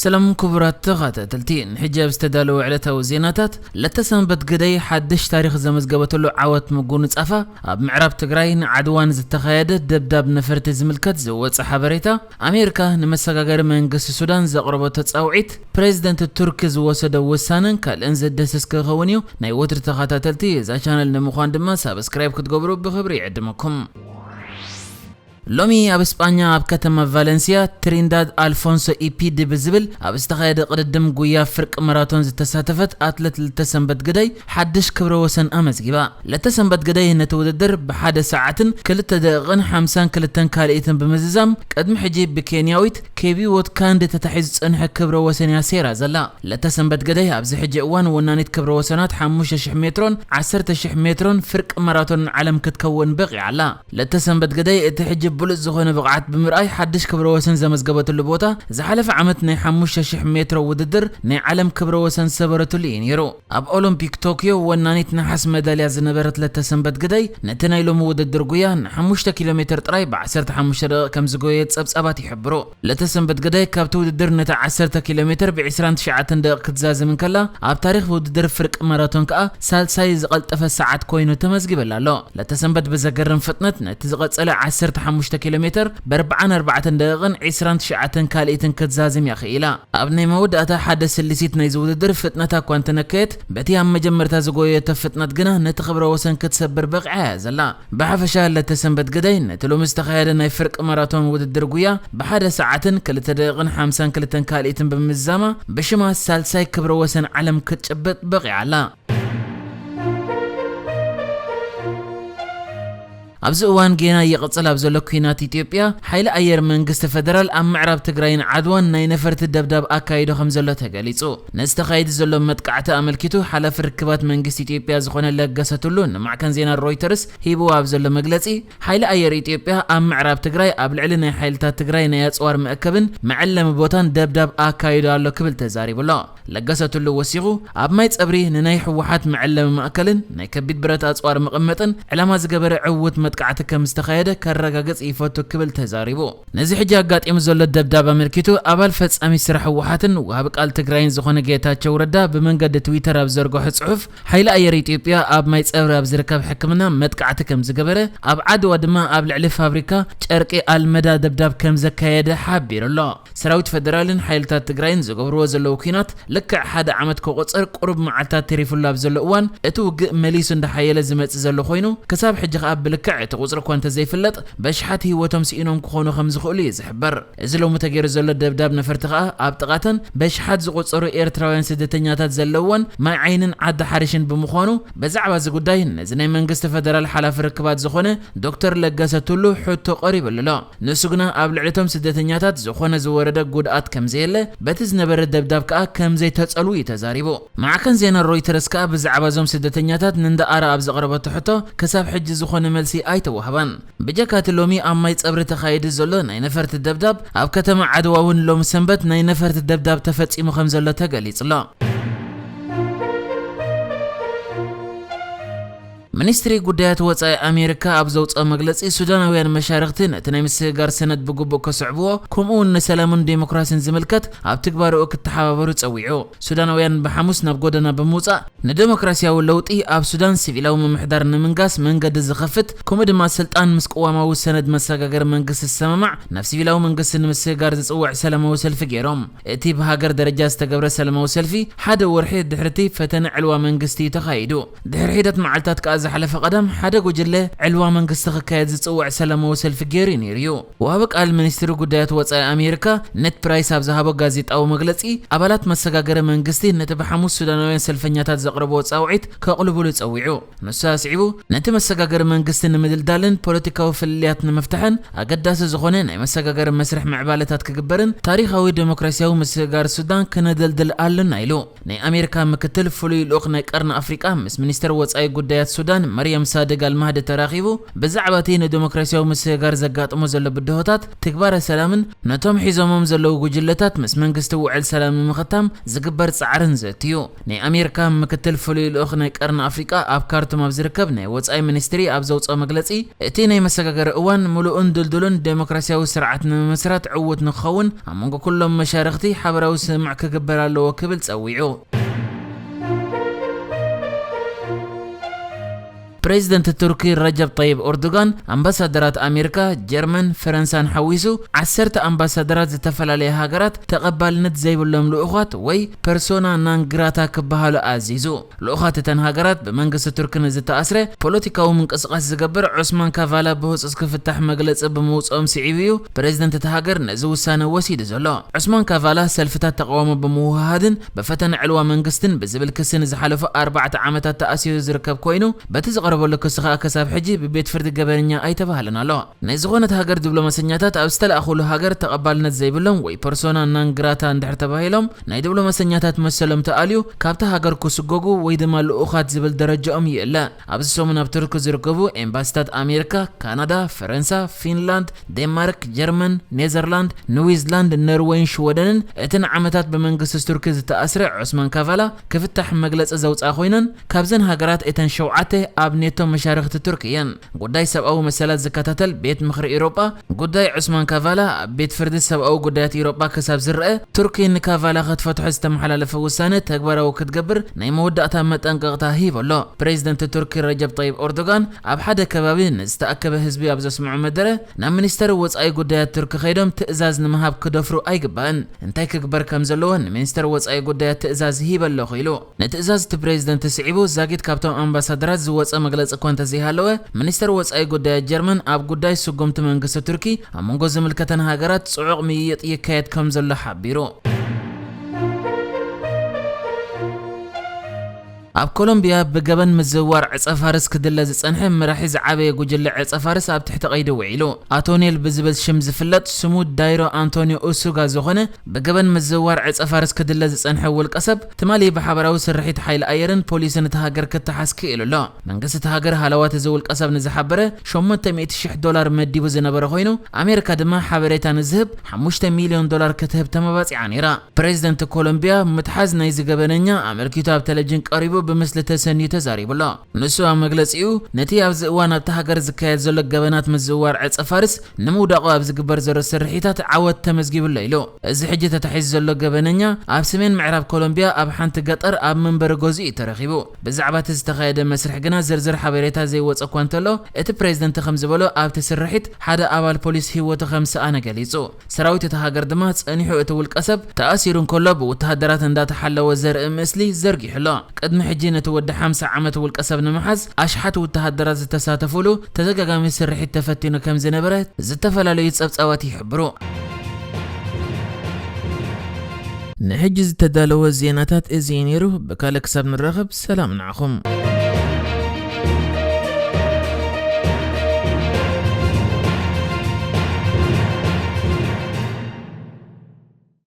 ሰላም ክቡራት ተኸታተልቲ፣ ንሕጂ ኣብ ዝተዳለወ ዕለታዊ ዜናታት፣ ለተሰንበት ግደይ ሓድሽ ታሪኽ ዘመዝገበትሉ ዓወት ምጉንጻፋ፣ ኣብ ምዕራብ ትግራይ ንዓድዋን ዝተኻየደ ደብዳብ ነፈርቲ ዝምልከት ዝወጸ ሓበሬታ፣ ኣሜሪካ ንመሰጋገሪ መንግስቲ ሱዳን ዘቕረበቶ ጻውዒት፣ ፕሬዝደንት ቱርኪ ዝወሰዶ ውሳነን ካልእን ዘደስስ ክኸውን እዩ። ናይ ወትሪ ተኸታተልቲ እዛ ቻነል ንምዃን ድማ ሳብስክራይብ ክትገብሩ ብኽብሪ ይዕድመኩም። ሎሚ ኣብ እስጳኛ ኣብ ከተማ ቫለንሲያ ትሪንዳድ ኣልፎንሶ ኢፒዲ ብዝብል ኣብ ዝተኻየደ ቅድድም ጉያ ፍርቂ ማራቶን ዝተሳተፈት ኣትለት ለተሰንበት ግደይ ሓድሽ ክብረ ወሰን ኣመዝጊባ። ለተሰንበት ግደይ ነቲ ውድድር ብሓደ ሰዓትን ክልተ ደቂቕን ሓምሳን ክልተን ካልኢትን ብምዝዛም ቅድሚ ሕጂ ብኬንያዊት ኬቢዎት ካንዲ ተታሒዙ ዝጸንሐ ክብረ ወሰን እያ ሰይራ ዘላ። ለተሰንበት ግደይ ኣብዚ ሕጂ እዋን ወናኒት ክብረ ወሰናት ሓሙሽተ ሽሕ ሜትሮን ዓሰርተ ሽሕ ሜትሮን ፍርቂ ማራቶንን ዓለም ክትከውን በቒዓ ኣላ። ለተሰንበት ግደይ እቲ ሕጂ ብሉጽ ዝኾነ ብቕዓት ብምርኣይ ሓድሽ ክብረ ወሰን ዘመዝገበትሉ ቦታ ዝሓለፈ ዓመት ናይ ሓሙሽተ ሽሕ ሜትሮ ውድድር ናይ ዓለም ክብረ ወሰን ዝሰበረትሉ እዩ ነይሩ። ኣብ ኦሎምፒክ ቶክዮ ወናኒት ነሓስ መዳልያ ዝነበረት ለተሰንበት ግደይ ነቲ ናይ ሎሚ ውድድር ጉያ ንሓሙሽተ ኪሎ ሜትር ጥራይ ብዓሰርተ ሓሙሽተ ደቂቕ ከም ዝጎየት ጸብጻባት ይሕብሩ። ለተሰንበት ግደይ ካብቲ ውድድር ነቲ ዓሰርተ ኪሎ ሜትር ብ ዕስራን ትሽዓተን ደቂቕ ክትዛዝም እንከላ፣ ኣብ ታሪኽ ውድድር ፍርቂ ማራቶን ከኣ ሳልሳይ ዝቐልጠፈ ሰዓት ኮይኑ ተመዝጊበላ ኣሎ። ለተሰንበት ብዘገርም ፍጥነት ነቲ ዝቐጸለ ዓሰርተ ሓሙሽተ ኪሎ ሜትር ብ ኣርባዓን ኣርባዕተን ደቂቕን ዕስራን ትሽዓተን ካልኢትን ክትዛዝም እያ ክኢላ። ኣብ ናይ መወዳእታ ሓደ ስልሲት ናይዚ ውድድር ፍጥነታ እኳ እንተነከየት፣ በቲ ኣብ መጀመርታ ዝጎየቶ ፍጥነት ግና ነቲ ክብረ ወሰን ክትሰብር በቒዓ እያ ዘላ። ብሓፈሻ ለተሰንበት ግደይ ነቲ ሎሚ ዝተኻየደ ናይ ፍርቂ ማራቶን ውድድር ጉያ ብሓደ ሰዓትን ክልተ ደቂቕን ሓምሳን ክልተን ካልኢትን ብምዝዛማ ብሽማ ሳልሳይ ክብረ ወሰን ዓለም ክትጭብጥ በቒዓ ኣላ። ኣብዚ እዋን ጌና ይቕጽል ኣብ ዘሎ ኲናት ኢትዮጵያ፣ ሓይሊ ኣየር መንግስቲ ፈደራል ኣብ ምዕራብ ትግራይን ዓድዋን ናይ ነፈርቲ ደብዳብ ኣካይዶ ከም ዘሎ ተገሊጹ። ነዚ ተኻይዱ ዘሎ መጥቃዕቲ ኣመልኪቱ ሓላፊ ርክባት መንግስቲ ኢትዮጵያ ዝኾነ ለገሰ ቱሉ ንማዕከን ዜና ሮይተርስ ሂብዎ ኣብ ዘሎ መግለጺ፣ ሓይሊ ኣየር ኢትዮጵያ ኣብ ምዕራብ ትግራይ ኣብ ልዕሊ ናይ ሓይልታት ትግራይ ናይ ኣጽዋር መእከብን መዐለሚ ቦታን ደብዳብ ኣካይዶ ኣሎ ክብል ተዛሪቡ ኣሎ። ለገሰ ቱሉ ወሲኹ፣ ኣብ ማይ ጸብሪ ንናይ ህወሓት መዐለሚ ማእከልን ናይ ከቢድ ብረት ኣጽዋር መቐመጥን ዕላማ ዝገበረ ዕዉት መጥቃዕቲ ከም ዝተኻየደ ከረጋግጽ ይፈቱ ክብል ተዛሪቡ። ነዚ ሕጂ ኣጋጢሙ ዘሎ ደብዳብ ኣመልኪቱ ኣባል ፈጻሚ ስራሕ ህወሓትን ወሃቢ ቃል ትግራይን ዝኾነ ጌታቸው ረዳ ብመንገዲ ትዊተር ኣብ ዘርግሖ ጽሑፍ፣ ሓይሊ ኣየር ኢትዮጵያ ኣብ ማይ ጸብሪ ኣብ ዝርከብ ሕክምና መጥቃዕቲ ከም ዝገበረ፣ ኣብ ዓድዋ ድማ ኣብ ልዕሊ ፋብሪካ ጨርቂ ኣልመዳ ደብዳብ ከም ዘካየደ ሓቢሩ ኣሎ። ሰራዊት ፈደራልን ሓይልታት ትግራይን ዝገብርዎ ዘለዉ ኲናት ልክዕ ሓደ ዓመት ክቑጽር ቁሩብ መዓልታት ተሪፉሉ ኣብ ዘሎ እዋን፣ እቲ ውግእ መሊሱ እንዳሓየለ ዝመጽእ ዘሎ ኮይኑ፣ ክሳብ ሕጂ ከኣ ብልክዕ እቲ ቁጽሪ እኳ እንተዘይፍለጥ፣ በሽሓት ህይወቶም ስኢኖም ክኾኑ ከም ዝኽእሉ እዩ ዝሕበር። እዚ ሎሚ ተገይሩ ዘሎ ደብዳብ ነፈርቲ ከኣ ኣብ ጥቓተን በሽሓት ዝቑጸሩ ኤርትራውያን ስደተኛታት ዘለውወን ማይ ዓይንን ዓዲ ሓሪሽን ብምዃኑ፣ ብዛዕባ እዚ ጉዳይ ነዚ ናይ መንግስቲ ፈደራል ሓላፊ ርክባት ዝኾነ ዶክተር ለገሰ ቱሉ ሕቶ ቀሪብሉ ኣሎ። ንሱ ግና ኣብ ልዕሊ እቶም ስደተኛታት ዝኾነ ዝወረደ ጉድኣት ከም ዘየለ፣ በቲ ዝነበረ ደብዳብ ከኣ ከም ዘይተጸልዉ እዩ ተዛሪቡ። ማዕከን ዜና ሮይተርስ ከኣ ብዛዕባ እዞም ስደተኛታት ንንደኣረ ኣብ ዘቕረበቶ ሕቶ ክሳብ ሕጂ ዝኾነ መልሲ ኣይተዋህባን። ብጀካ እቲ ሎሚ ኣብ ማይ ጸብሪ ተኻይዱ ዘሎ ናይ ነፈርቲ ደብዳብ፣ ኣብ ከተማ ዓድዋ እውን ሎሚ ሰንበት ናይ ነፈርቲ ደብዳብ ተፈጺሙ ከም ዘሎ ተገሊጹ ኣሎ። ሚኒስትሪ ጉዳያት ወጻኢ ኣሜሪካ ኣብ ዘውጽኦ መግለጺ፣ ሱዳናውያን መሻርኽቲ ነቲ ናይ ምስግጋር ሰነድ ብግቡእ ከስዕብዎ፣ ከምኡ እውን ንሰላምን ዴሞክራሲን ዝምልከት ኣብ ትግባረኡ ክተሓባበሩ ጸዊዑ። ሱዳናውያን ብሓሙስ ናብ ጎደና ብምውጻእ፣ ንዴሞክራሲያዊ ለውጢ ኣብ ሱዳን ሲቪላዊ ምምሕዳር ንምንጋስ መንገዲ ዝኸፍት፣ ከምኡ ድማ ስልጣን ምስ ቅዋማዊ ሰነድ መሰጋገሪ መንግስቲ ዝሰማማዕ፣ ናብ ሲቪላዊ መንግስቲ ንምስግጋር ዝጽውዕ ሰላማዊ ሰልፊ ገይሮም። እቲ ብሃገር ደረጃ ዝተገብረ ሰላማዊ ሰልፊ፣ ሓደ ወርሒ ድሕሪቲ ፈተነ ዕልዋ መንግስቲ እዩ ተኻይዱ። ድሕሪ ሒደት መዓልታት ከኣ ዝሓለፈ ቀዳም ሓደ ጉጅለ ዕልዋ መንግስቲ ክካየድ ዝጽውዕ ሰላማዊ ሰልፊ ገይሩ ነይሩ እዩ። ወሃቢ ቃል ሚኒስትሪ ጉዳያት ወጻኢ ኣሜሪካ ኔድ ፕራይስ ኣብ ዝሃቦ ጋዜጣዊ መግለጺ፣ ኣባላት መሰጋገሪ መንግስቲ ነቲ ብሓሙስ ሱዳናውያን ሰልፈኛታት ዘቕረብዎ ጻውዒት ከቕልቡሉ ጸዊዑ። ንሱ ኣስዒቡ፣ ነቲ መሰጋገሪ መንግስቲ ንምድልዳልን ፖለቲካዊ ፍልልያት ንምፍታሕን ኣገዳሲ ዝኾነ ናይ መሰጋገሪ መስርሕ ምዕባለታት ክግበርን ታሪኻዊ ዴሞክራሲያዊ ምስግጋር ሱዳን ክነደልድል ኣሎና ኢሉ። ናይ ኣሜሪካ ምክትል ፍሉይ ልኡኽ ናይ ቀርኒ ኣፍሪቃ ምስ ሚኒስተር ወጻኢ ጉዳያት ሱዳን ኡርዱጋን መርየም ሳድግ ኣልማህዲ ተራኺቡ፣ ብዛዕባ እቲ ንዲሞክራሲያዊ ምስግጋር ዘጋጥሞ ዘሎ ብድሆታት፣ ትግባረ ሰላምን ነቶም ሒዞሞም ዘለዉ ጉጅለታት ምስ መንግስቲ ውዕል ሰላም ንምኽታም ዝግበር ጻዕርን ዘትዩ። ናይ ኣሜሪካ ምክትል ፍሉይ ልኡኽ ናይ ቀርኒ ኣፍሪቃ ኣብ ካርቱም ኣብ ዝርከብ ናይ ወጻኢ ሚኒስትሪ ኣብ ዘውጽኦ መግለጺ፣ እቲ ናይ መሰጋገሪ እዋን ምሉእን ድልዱልን ዴሞክራሲያዊ ስርዓት ንምምስራት ዕዉት ንክኸውን ኣብ መንጎ ኩሎም መሻርኽቲ ሓበራዊ ስምምዕ ክግበር ኣለዎ ክብል ጸዊዑ። ፕሬዚደንት ቱርኪ ረጀብ ጠይብ ኦርዶጋን ኣምባሳደራት ኣሜሪካ፣ ጀርመን፣ ፈረንሳን ሓዊሱ ዓሰርተ ኣምባሳደራት ዝተፈላለያ ሃገራት ተቐባልነት ዘይብሎም ልኡኻት ወይ ፐርሶና ናን ግራታ ክበሃሉ ኣዚዙ። ልኡኻት እተን ሃገራት ብመንግስቲ ቱርኪ ንዝተኣስረ ፖለቲካዊ ምንቅስቓስ ዝገብር ዑስማን ካቫላ ብህጹጽ ክፍታሕ መግለጺ ብምውጽኦም ስዒቡ እዩ ፕሬዚደንት እታ ሃገር ነዚ ውሳነ ወሲዱ ዘሎ። ዑስማን ካቫላ ሰልፍታት ተቓውሞ ብምውህሃድን ብፈተነ ዕልዋ መንግስትን ብዝብል ክሲ ንዝሓለፉ ኣርባዕተ ዓመታት ተኣሲሩ ዝርከብ ኮይኑ፣ በቲ ዝቐረበሉ ክሲ ከኣ ክሳብ ሕጂ ብቤት ፍርዲ ገበነኛ ኣይተባህለን ኣሎ። ናይ ዝኾነት ሃገር ዲፕሎማሰኛታት ኣብ ዝተለኣኹሉ ሃገር ተቐባልነት ዘይብሎም ወይ ፐርሶና ናን ግራታ እንድሕር ተባሂሎም፣ ናይ ዲፕሎማሰኛታት መሰሎም ተኣልዩ ካብታ ሃገር ክስጎጉ ወይ ድማ ልኡኻት ዝብል ደረጃኦም ይእለ። ኣብዚ ሰሙን ኣብ ቱርኪ ዝርከቡ ኤምባሲታት ኣሜሪካ፣ ካናዳ፣ ፈረንሳ፣ ፊንላንድ፣ ዴንማርክ፣ ጀርመን፣ ኔዘርላንድ፣ ኒውዚላንድ፣ ኖርዌይን ሽወደንን እቲ ንዓመታት ብመንግስቲ ቱርኪ ዝተኣስረ ዑስማን ካቫላ ክፍታሕ መግለጺ ዘውፅኣ ኮይነን፣ ካብዘን ሃገራት እተን ሸውዓተ ኣብ ኔቶ መሻርኽቲ ቱርኪ እየን። ጉዳይ ሰብኣዊ መሰላት ዝከታተል ቤት ምኽሪ ኤውሮጳ፣ ጉዳይ ዑስማን ካቫላ ኣብ ቤት ፍርዲ ሰብኣዊ ጉዳያት ኤውሮጳ ክሳብ ዝረአ፣ ቱርኪ ንካቫላ ክትፈትሖ ዝተመሓላለፈ ውሳነ ተግባራዊ ክትገብር ናይ መወዳእታ መጠንቀቕታ ሂቡ ኣሎ። ፕሬዚደንት ቱርኪ ረጀብ ጠይብ ኦርዶጋን ኣብ ሓደ ከባቢ ንዝተኣከበ ህዝቢ ኣብ ዘስምዖ መደረ፣ ናብ ሚኒስተር ወጻኢ ጉዳያት ቱርኪ ከይዶም ትእዛዝ ንምሃብ ክደፍሩ ኣይግባእን። እንታይ ክግበር ከም ዘለዎ ንሚኒስተር ወጻኢ ጉዳያት ትእዛዝ ሂበ ኣለኹ ኢሉ። ንትእዛዝ እቲ ፕሬዚደንት ስዒቡ ዛጊት ካብቶም ኣምባሳደራት ዝወጸ መግለጺ እኳ እንተዘይሃለወ፣ ሚኒስተር ወጻኢ ጉዳያት ጀርመን ኣብ ጉዳይ ስጉምቲ መንግስቲ ቱርኪ ኣብ መንጎ ዝምልከተን ሃገራት ጽዑቕ ምይይጥ ይካየድ ከም ዘሎ ሓቢሩ። ኣብ ኮሎምቢያ ብገበን ምዝውዋር ዕጸ ፋርስ ክድለ ዝጸንሐ መራሒ ዝዓበየ ጉጅለ ዕጸ ፋርስ ኣብ ትሕቲ ቀይዲ ውዒሉ። ኣቶኔል ብዝብል ሽም ዝፍለጥ፣ ስሙ ዳይሮ ኣንቶኒዮ ኡሱጋ ዝኾነ ብገበን ምዝውዋር ዕጸ ፋርስ ክድለ ዝጸንሐ ውልቀ ሰብ፣ ትማሊ ብሓበራዊ ስርሒት ሓይሊ ኣየርን ፖሊስን እታ ሃገር ክተሓዝ ክኢሉ ኣሎ። መንግስቲ እታ ሃገር ሃለዋት እዚ ውልቀ ሰብ ንዝሓበረ ሸሞንተ ሚእቲ ሽሕ ዶላር መዲቡ ዝነበረ ኮይኑ፣ ኣሜሪካ ድማ ሓበሬታ ንዝህብ ሓሙሽተ ሚልዮን ዶላር ክትህብ ተመባጺዓ ነይራ። ፕሬዚደንት ኮሎምቢያ ምትሓዝ ናይዚ ገበነኛ ኣመልኪቱ ኣብ ቴሌቪዥን ቀሪቡ ብምስሊ ተሰንዩ ተዛሪቡ ኣሎ። ንሱ ኣብ መግለጺኡ፣ ነቲ ኣብዚ እዋን ኣብታ ሃገር ዝካየድ ዘሎ ገበናት ምዝውዋር ዕጸ ፋርስ ንምውዳቑ ኣብ ዝግበር ዘሎ ስርሒታት ዓወት ተመዝጊቡ ኣሎ ኢሉ። እዚ ሕጂ ተታሒዙ ዘሎ ገበነኛ ኣብ ሰሜን ምዕራብ ኮሎምቢያ ኣብ ሓንቲ ገጠር ኣብ መንበሪ ገዝኡ እዩ ተረኺቡ። ብዛዕባ እቲ ዝተኻየደ መስርሕ ግና ዝርዝር ሓበሬታ ዘይወጸ እኳ እንተሎ፣ እቲ ፕሬዚደንት ከም ዝበሎ ኣብቲ ስርሒት ሓደ ኣባል ፖሊስ ህይወቱ ከም ሰኣነ ገሊጹ። ሰራዊት እታ ሃገር ድማ ጸኒሑ እቲ ውልቀ ሰብ ተኣሲሩ እንከሎ ብውተሃደራት እንዳተሓለወ ዘርኢ ምስሊ ዘርጊሑ ኣሎ። ቅድሚ ሕጂ ነቲ ወዲ ሓምሳ ዓመት ውልቀ ሰብ ንምሓዝ ኣሽሓት ውተሃደራት ዝተሳተፉሉ ተደጋጋሚ ስርሒት ተፈቲኑ ከም ዝነበረ ዝተፈላለዩ ጸብጻባት ይሕብሩ። ንሕጂ ዝተዳለወ ዜናታት እዚ እዩ ነይሩ። ብካልእ ክሳብ ንራኸብ ሰላም ንዓኹም።